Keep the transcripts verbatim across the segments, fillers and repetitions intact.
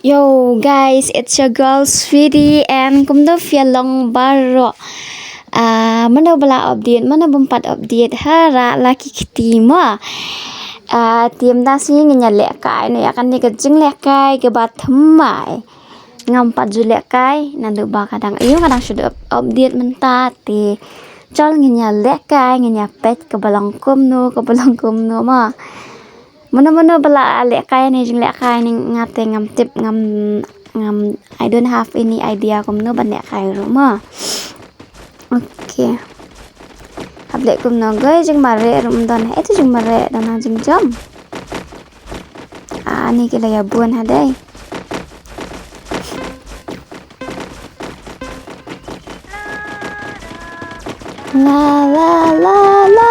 Yo guys, it's your girl Sweetie and kumno phi ïa long baroh. Ah, mano ba la update, mano bym pat update, ha, ra la ki kti mo. Ah, te mynta sngi ngin ïa lehkai noh ïa kane ka jinglehkai kaba thymmai. Ngam pat ju lehkai naduh ba ka dang ïoh, ka dang shu dep update mynta te. Chal ngin ïa lehkai, ngin ïa peit kaba long kumno, kaba long kumno mo. Mano mano ba la lehkai ne jinglehkai ne, nga te ngam tip, ngam, ngam, I don't have any idea kumno ban lehkai ruh mo. Okay. Hap leh kumno guys, jingmareh ruh ym don. Eh, tu jingmareh don ha jingjam. Ah, ni ki la ïa bun ha dei. La la la la.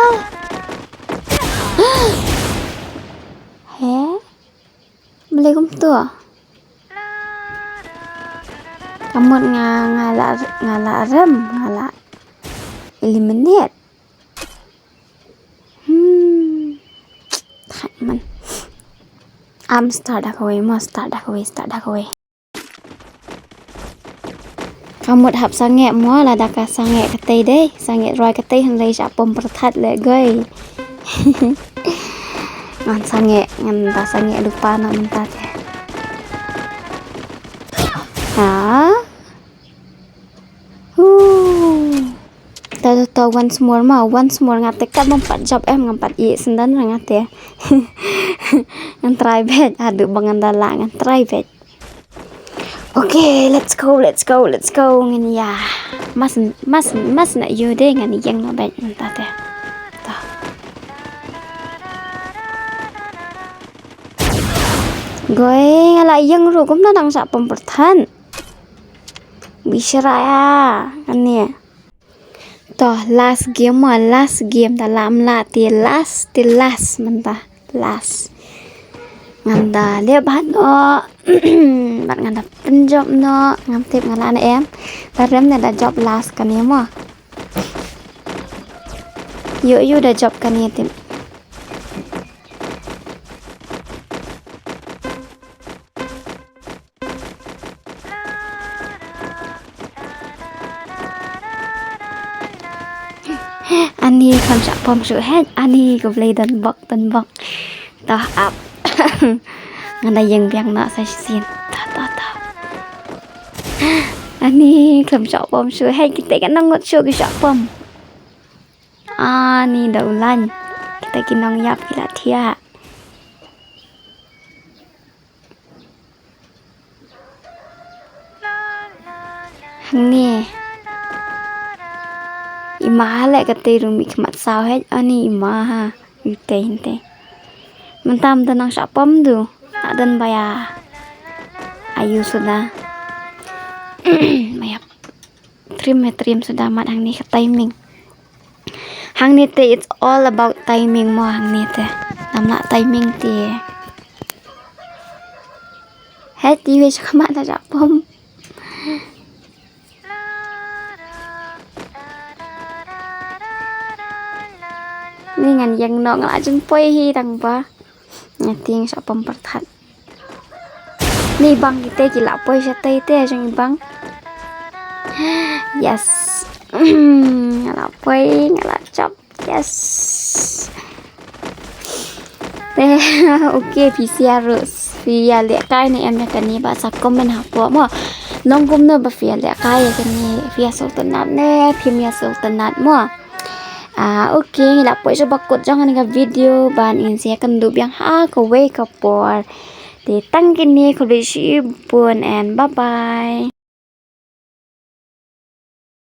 He? Balei kumto? Ka mut nga, nga la, nga la rem, nga la eliminate. Hmm. Thak man. Am start da kawei mo, start da kawei, start da kawei. Ka mut hap sangeh mo, lada ka sangeh katei dei, sangeh roi katei hynrei shah pom pyrthat leh goi. Ngan sangeh, ngan da sangeh lypa na mynta te. Ha? Huh. To, to, to, once more ma, once more, nga te kat bym pat jop em, ngam pat ïeh syndon ra nga te. Ngan try beit, haduh ba ngan da lah, ngan try beit. Okay, let's go, let's go, let's go. Ngin ïa. Mas, mas, mas na ïoh dei ngan ïeng noh beit mynta te. To. Goi, nga la ïeng ruh kumno dang shah pom pyrthat. Bishra ïa kane. To, last game ma, last game, da lah ym lah te last, te last mynta, last. Ngan da leh bad noh, bad ngan da pynjop noh, ngam tip nga lah ne em. Da rem ne da jop last kane ma. Ïoh ïoh da jop kane tip. Ani khlem shah pom shuh hei, ani ko Blei don bok, don bok. Toh ap. Ngan da ïeng biang noh sa shisien. Toh, toh, toh. Ani khlem shah pom shuh hei, kita ka nang ngut shuh ki shah pom. Ani da u lain. Kita ki nongïap ki la thiah. Hangne. I ma ha leh katei ruh mih khmat saw hei, ani i ma ha. Ute hinte. Mynta mynta nang shah pom du. Adan baya. Ayu suda. Baya. Trim he trim suda mat hangne ka timing. Hangne te it's all about timing mo hangne te. Nam lah timing te. Hei ti wei shah khmat na shah pom. Ni ngan ïeng noh nga la jin poi hi tang ba. Nga tieng shah pom pyrthat. Ni bang kita ki la poi shatei te jong i bang. Yes. Nga la poi, nga la jop. Yes. Te, okay, phi sia ruh. Phi ïa lehkai ne em ïa kane ba sa comment hapoh mo. Long kumno ba phi ïa lehkai ïa kane, phi ïa sngewtynnat ne phim ïa sngewtynnat mo. Ah, okay, ngi la poi sha ba kut jong kane ka video, ban ngin sa ïakynduh biang ha kawei ka por. Te tang kine, khublei shibun and bye bye.